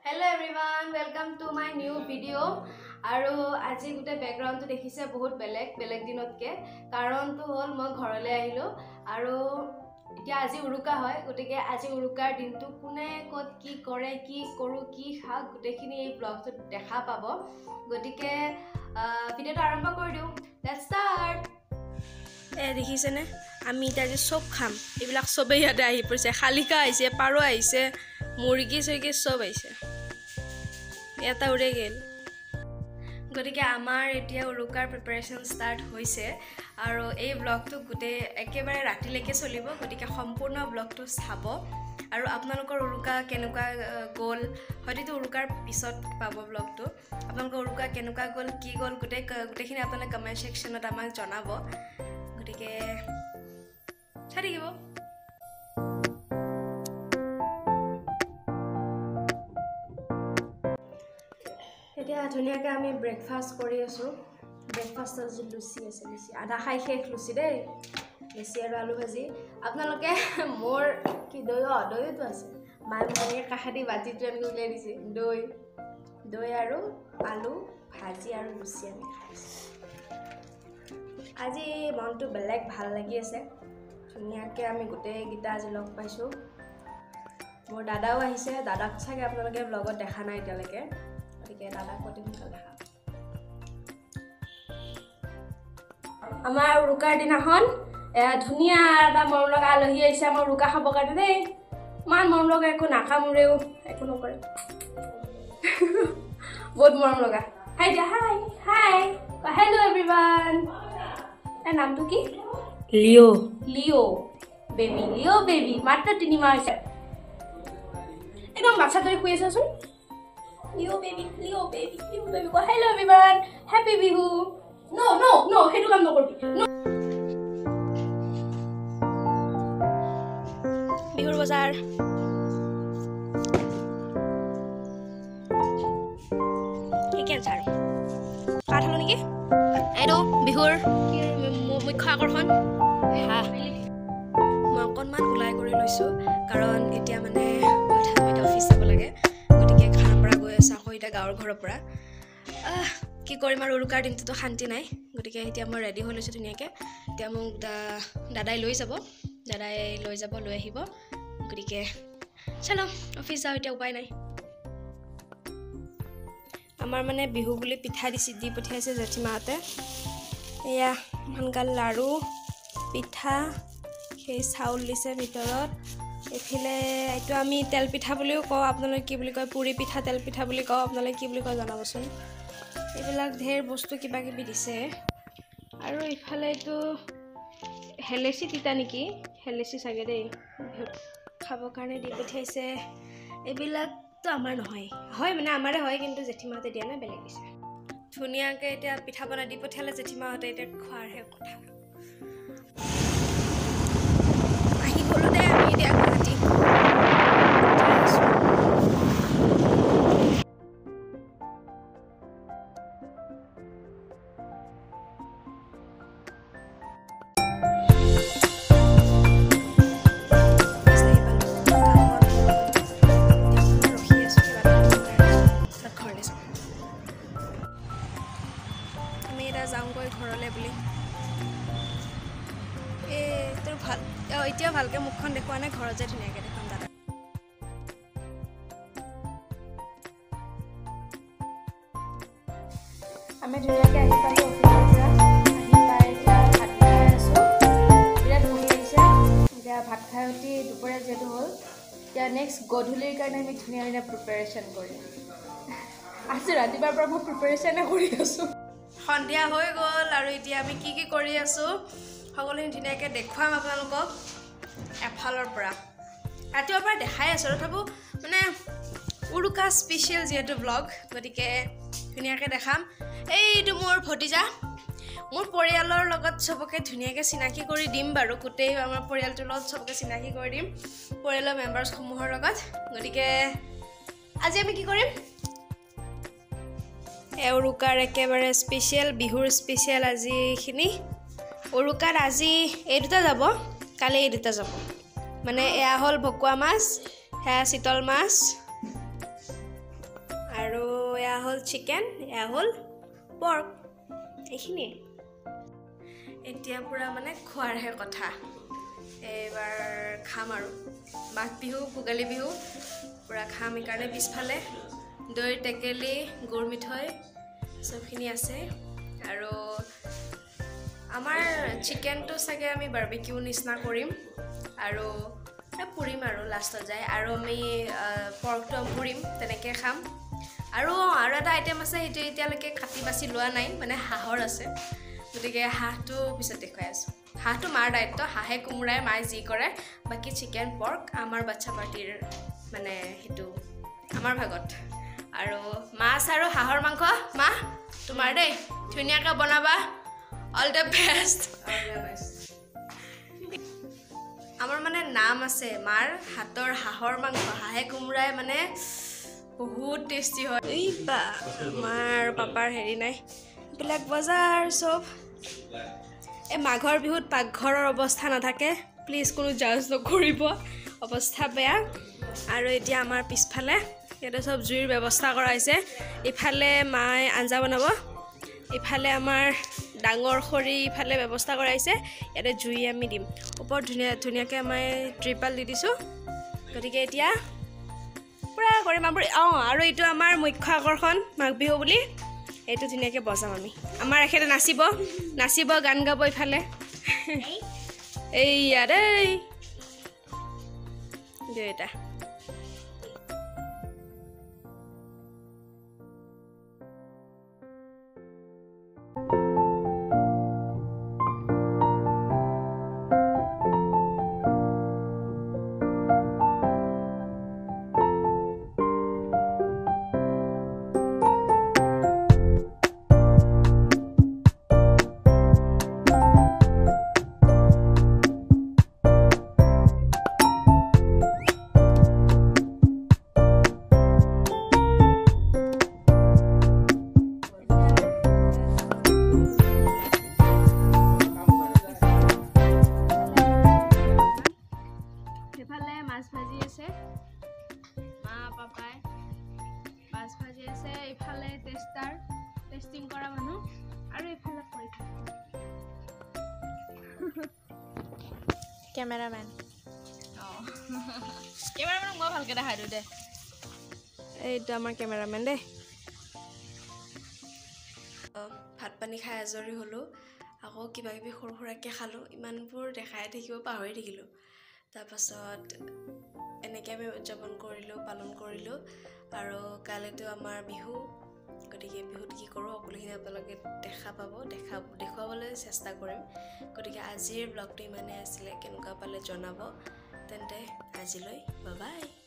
Hello everyone, welcome to my new video. আৰু আজি গোটেই বেকগ্ৰাউণ্ডটো দেখিছে বহুত বেলেগ বেলেগ দিনতকৈ। কাৰণটো হ'ল মই ঘৰলৈ আহিলোঁ আৰু এতিয়া আজি উৰুকা হয়, গতিকে আজি উৰুকাৰ দিনটো কোনে ক'ত কি কৰে, কি কৰোঁ, কি খাওঁ, গোটেইখিনি এই ব্লগটোত দেখা পাব। গতিকে ভিডিঅ'টো আৰম্ভ কৰি দিওঁ, let's start. এ দেখিছেনে, আমি এতিয়া আজি চব খাম। এইবিলাক চবেই ইয়াতে আহি পৰিছে, শালিকা আহিছে, পাৰ আহিছে, মুৰ্গী চুৰ্গী চব আহিছে, এটা উৰে গ'ল। গতিকে আমাৰ এতিয়া উৰুকাৰ প্ৰিপেৰেশ্যন ষ্টাৰ্ট হৈছে আৰু এই ব্লগটো গোটেই একেবাৰে ৰাতিলৈকে চলিব, গতিকে সম্পূৰ্ণ ব্লগটো চাব। আৰু আপোনালোকৰ উৰুকা কেনেকুৱা গ'ল, হয়তো উৰুকাৰ পিছত পাব ব্লগটো, আপোনালোকৰ উৰুকা কেনেকুৱা গ'ল, কি গ'ল, গোটেইখিনি আপোনালোকে কমেণ্ট ছেকশ্যনত আমাক জনাব। গতিকে চাই থাকিব। এতিয়া ধুনীয়াকৈ আমি ব্ৰেকফাষ্ট কৰি আছোঁ। ব্ৰেকফাষ্টত আজি লুচি আছে, লুচি আধা খাই শেষ লুচি দেই, লুচি আৰু আলু ভাজি। আপোনালোকে মোৰ কি দৈ, অঁ দৈয়োতো আছে, মায়ে মোক এনেকৈ কাষেদি বাতিটো এনেকৈ উলিয়াই দিছে, দৈ দৈ আৰু আলু ভাজি আৰু লুচি আমি খাইছোঁ। আজি মনটো বেলেগ ভাল লাগি আছে, ধুনীয়াকৈ আমি গোটেইকেইটা আজি লগ পাইছোঁ। মোৰ দাদাও আহিছে, দাদাক চাগে আপোনালোকে ব্লগত দেখা নাই এতিয়ালৈকে, গতিকে দাদাক অতি সোনকালে দেখাম। আমাৰ উৰুকাৰ দিনাখন ধুনীয়া এটা মৰম লগা আলহী আহিছে আমাৰ উৰুকা খাবৰ কাৰণে দেই। ইমান মৰম লগা, একো নাকামোৰেও, একো নকৰে, বহুত মৰম লগা। হাই দিয়া, হাই হাই, হেল্ল' এভৰিৱান। এই নামটো কি? Leo. Leo baby, Leo baby, মাত্ৰ 3 মাহ হৈছে। একদম বাচ্ছা দৰে শুই আছাচোন। Leo baby, Leo baby, Leo baby, কোৱা hello everyone, happy Bihu. No no no, সেইটো কাম নকৰিবি। বিহুৰ বজাৰ কি কি আনিছা আৰু? কাঠ আলু নেকি? এইটো বিহুৰ মুখ্য আকৰ্ষণ হাঁহ। মই অকণমান ওলাই কৰি লৈছোঁ, কাৰণ এতিয়া মানে এতিয়া অফিচ যাব লাগে, গতিকে খানাপাৰা গৈ আছোঁ আকৌ এতিয়া গাঁৱৰ ঘৰৰ পৰা। কি কৰিম আৰু, উৰুকাৰ দিনটোতো শান্তি নাই। গতিকে এতিয়া মই ৰেডি হৈ লৈছোঁ ধুনীয়াকৈ। এতিয়া মোক দাদাই লৈ যাব, দাদাই লৈ যাব, লৈ আহিব। গতিকে চলো অফিচ যাওঁ, এতিয়া উপায় নাই। আমাৰ মানে বিহু বুলি পিঠা দিছে, দি পঠিয়াইছে জেঠীমাহঁতে। এয়া ইমানগাল লাড়ু পিঠা, সেই চাউল দিছে ভিতৰত। এইফালে এইটো আমি তেল পিঠা বুলিও কওঁ, আপোনালোকে কি বুলি কয়? পুৰি পিঠা, তেল পিঠা বুলি কওঁ, আপোনালোকে কি বুলি কয় জনাবচোন। এইবিলাক ঢেৰ বস্তু কিবা কিবি দিছে। আৰু ইফালে এইটো হেলেচি তিতা নেকি, হেলেচি চাগে দেই, খাবৰ কাৰণে দি পঠিয়াইছে। এইবিলাকতো আমাৰ নহয়, হয় মানে আমাৰে হয়, কিন্তু জেঠীমাহঁতে দিয়া নাই, বেলেগ দিছে। ধুনীয়াকৈ এতিয়া পিঠা বনাই দি পঠিয়ালে জেঠীমাহঁতে, এতিয়া খোৱাৰহে কথা। আহি গ'লোঁ দেই আমি এতিয়া গুৱাহাটী। আমি এতিয়া যাওঁগৈ ঘৰলৈ বুলি। এই তোৰ ভাল, এতিয়া ভালকৈ মুখখন দেখুওৱা নাই, ঘৰত যে ধুনীয়াকৈ দেখুৱাম দাদা। আমি ধুনীয়াকৈ আহি পালোঁ অফিচৰ পৰা, আহি পাই এতিয়া ভাত খাই আছোঁ। বিৰাট ভোক লাগিছে। এতিয়া ভাত খাই উঠি দুপৰীয়া যিহেতু হ'ল, এতিয়া নেক্সট গধূলিৰ কাৰণে আমি ধুনীয়া ধুনীয়া প্ৰিপেৰেশ্যন কৰিম। আজি ৰাতিপুৱাৰ পৰা মই প্ৰিপেৰেশ্যনে কৰি আছোঁ। সন্ধিয়া হৈ গ'ল আৰু এতিয়া আমি কি কি কৰি আছোঁ সকলোখিনি ধুনীয়াকৈ দেখুৱাম আপোনালোকক এফালৰ পৰা। ৰাতিপুৱাৰ পৰা দেখাই আছোঁ, তথাপিও মানে উৰুকা স্পেচিয়েল যিহেতু ব্লগ, গতিকে ধুনীয়াকৈ দেখাম। এইটো মোৰ ভতিজা, মোৰ পৰিয়ালৰ লগত চবকে ধুনীয়াকৈ চিনাকি কৰি দিম বাৰু, গোটেই আমাৰ পৰিয়ালটোৰ লগত চবকে চিনাকি কৰি দিম, পৰিয়ালৰ মেম্বাৰ্ছসমূহৰ লগত। গতিকে আজি আমি কি কৰিম, উৰুকাৰ একেবাৰে স্পেচিয়েল, বিহুৰ স্পেচিয়েল আজি এইখিনি। উৰুকাত আজি এই দুটা যাব, কালি এই দুটা যাব। মানে এয়া হ'ল ভকুৱা মাছ, সেয়া চিতল মাছ। এয়া হ'ল চিকেন, এয়া হ'ল পৰ্ক, এইখিনিয়ে। এতিয়া পূৰা মানে খোৱাৰহে কথা, এইবাৰ খাম আৰু। মাঘ বিহু, ভোগালী বিহু পূৰা খাম, সেইকাৰণে পিছফালে দৈ, টেকেলি, গুৰ মিঠৈ চবখিনি আছে। আৰু আমাৰ চিকেনটো চাগে আমি বাৰ্বিকিউ নিচিনা কৰিম আৰু পুৰিম আৰু লাষ্টত যায়। আৰু আমি পৰ্কটো পুৰিম, তেনেকৈ খাম। আৰু আৰু এটা আইটেম আছে, সেইটো এতিয়ালৈকে কাটি বাছি লোৱা নাই, মানে হাঁহৰ আছে, গতিকে হাঁহটো পিছত দেখুৱাই আছোঁ। হাঁহটো মাৰ দায়িত্ব, হাঁহে কোমোৰাই মায়ে যি কৰে, বাকী চিকেন পৰ্ক আমাৰ বাচ্ছা পাৰ্টীৰ, মানে সেইটো আমাৰ ভাগত। আৰু মাছ আৰু হাঁহৰ মাংস মা তোমাৰ দেই, ধুনীয়াকৈ বনাবা, অল the best. আমাৰ মানে নাম আছে মাৰ হাতৰ হাঁহৰ মাংস, হাঁহে কোমোৰাই মানে বহুত টেষ্টি হয়। এই বা মাৰ পাপাৰ হেৰি নাই, এইবিলাক বজাৰ চব। এই মাঘৰ বিহুত পাকঘৰৰ অৱস্থা নাথাকে, প্লিজ কোনো জাজ নকৰিব, অৱস্থা বেয়া। আৰু এতিয়া আমাৰ পিছফালে ইয়াতে চব জুইৰ ব্যৱস্থা কৰা হৈছে। ইফালে মায়ে আঞ্জা বনাব, ইফালে আমাৰ ডাঙৰ খৰি ইফালে ব্যৱস্থা কৰাইছে, ইয়াতে জুই আমি দিম। ওপৰত ধুনীয়া ধুনীয়াকৈ আমাৰ ত্ৰিপাল দি দিছোঁ। গতিকে এতিয়া পূৰা কৰিম আমাৰ। অঁ, আৰু এইটো আমাৰ মুখ্য আকৰ্ষণ মাঘ বিহু বুলি, এইটো ধুনীয়াকৈ বজাম আমি। আমাৰ এখেতে নাচিব, নাচিব, গান গাব ইফালে। এইয়া দেই দেউতা। টেষ্টিং কৰা মানুহ, আৰু এইফালে কৰি কেমেৰামেন। অঁ, কেমেৰামেনক মই ভালকৈ দেখাই দিওঁ দে। এইটো আমাৰ কেমেৰামেন দেই। ভাত পানী খাই আজৰি হ'লোঁ, আকৌ কিবা কিবি সৰু সুৰাকৈ খালোঁ, ইমানবোৰ দেখাই থাকিব পাহৰি থাকিলোঁ। তাৰপাছত এনেকৈ আমি উদযাপন কৰিলোঁ, পালন কৰিলোঁ। আৰু কাইলৈতো আমাৰ বিহু, গতিকে বিহুত কি কৰোঁ সকলোখিনি আপোনালোকে দেখা পাব, দেখুৱাবলৈ চেষ্টা কৰিম। গতিকে আজিৰ ব্লগটো ইমানেই আছিলে, কেনেকুৱা পালে জনাব। তেন্তে আজিলৈ বাই বাই।